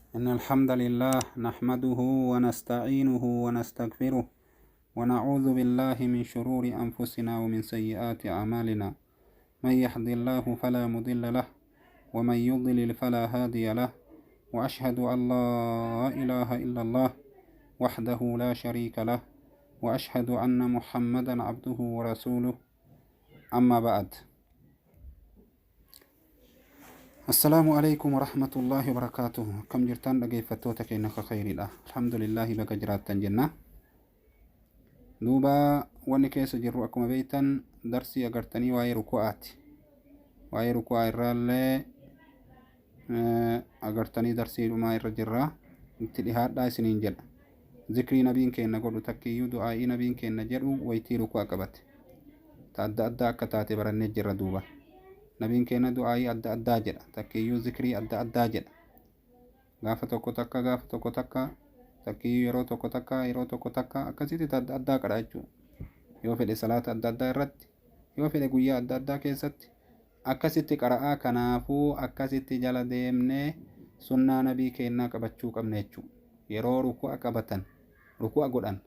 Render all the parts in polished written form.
إن الحمد لله نحمده ونستعينه ونستغفره ونعوذ بالله من شرور أنفسنا ومن سيئات أعمالنا. من يهد الله فلا مضل له ومن يضلل فلا هادي له، وأشهد أن لا إله إلا الله وحده لا شريك له، وأشهد أن محمدا عبده ورسوله. أما بعد، السلام عليكم ورحمة الله وبركاته. كم جرتان dhaggeeffattoota keenya ka khayriidha. Alhamdulillahi, baga jiraattan jenna. Duuba wanni keessa jirru, akkuma beektan, darsii agartanii waa'ee ruku'aati. Waa'ee ruku'aa irraallee agartanii darsii dhumaa irra jirra. Itti dhihaadhaa isiniin jedha. Zikrii nabiin keenya godhu, takkiyyuu du'aa'ii nabiin keenya jedhu waytii ruku'a qabate ta adda addaa akka taate barannee jirra. Duuba nabiin keenya du'aa'ii adda addaa jedha, takkiyyuu zikrii adda addaa jedha. Gaafa tokko takka, gaafa tokko takka, takkiyyuu yeroo tokko takka, yeroo tokko takka, akkasitti ta adda addaa qadha jechuudha. Yoo fedhe salaata adda addaa irratti, yoo fedhe guyyaa adda addaa keessatti akkasitti qara'aa. Kanaafuu akkasitti jala deemnee sunnaa nabii keenyaa qabachuu qabna jechuudha. Yeroo ruku'a qabatan, ruku'a godhan,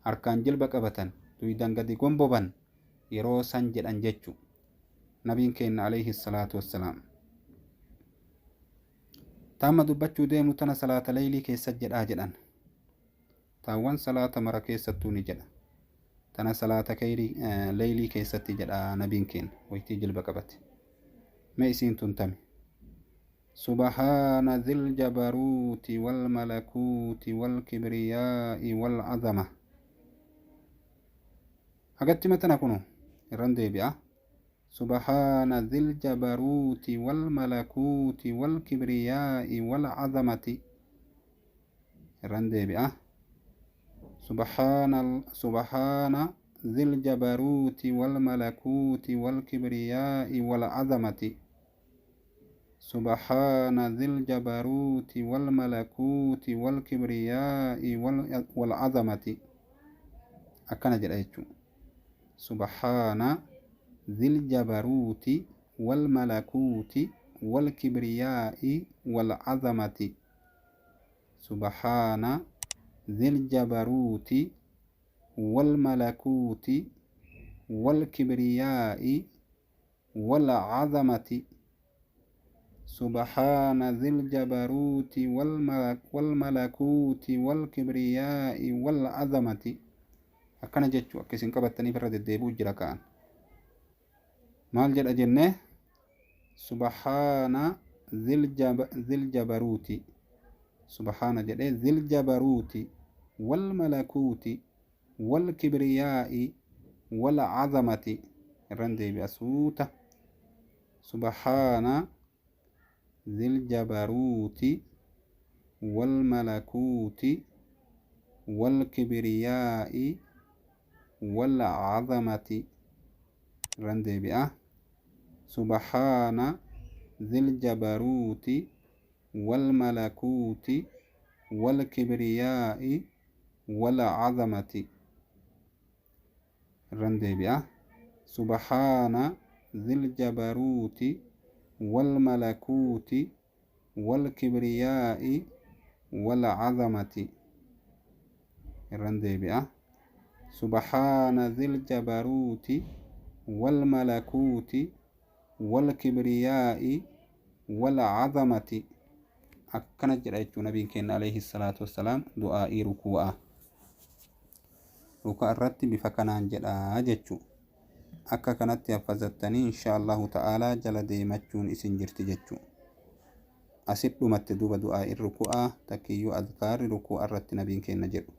harkaan jilba qabatan, duydan gadi gomboban, yeroo san jedhan jechuudha nabiin keenya alayhi salaatu wassalaam. Taamma dubbachuu deemu tana salaata leeylii keessa jedhaa jedhan. Taawwan salaata mara keessattuu ni jedha. Tana salaata kayrii leeylii keessatti jedha nabiin keenya waytii jilba qabate. Mee isiin tun tami? سبحان ذي الجبروت والملكوت والكبرياء والعظمة. Hagatti matana kunu irran deebi'a. سبحان ذي الجبروت والملكوت والكبرياء والعظمة. Irran deebi'a. سبحان سبحان ذي الجبروت والملكوت والكبرياء والعظمة. سبحان ذي الجبروت والملكوت والكبرياء والعظمة. Akkana jedha jechuudha. سبحان ذي الجبروت والملكوت والكبرياء والعظمة. سبحان ذي الجبروت والملكوت والكبرياء والعظمة. سبحان ذي الجبروت والملكوت والكبرياء والعظمة. Akkana jechuu. Akka isin qabattaniif irra deddeebi'u jira ka'an. Maal jedha jenne? سبحان ذي الجبروت، سبحان jedhee، ذي الجبروت والملكوت والكبرياء والعظمة. Irran deebi'a suuta. سبحان ذي الجبروت والملكوت والكبرياء والعظمة. Irran deebi'a. سبحان ذي الجبروت والملكوت والكبرياء والعظمة. Irran deebi'a. سبحان ذي الجبروت والملكوت والكبرياء والعظمة. Irran deebi'a. سبحان ذي الجبروت والملكوت والكبرياء والعظمة. Akkana jedha jechuu nabiin keenya alayhi salaatu wassalaam. Du'aa'ii rukuu'a ruku'a irratti bifa kanaan jedha jechuu. Akka kanatti haffazattanii insha Allahu ta'aalaa jala deemachuun isin jirti jechuu. Asit dhumatte. Duuba du'aa'iin ruku'aa, takkiyyuu azkaarri ruku'a irratti nabiin keenya jedhu.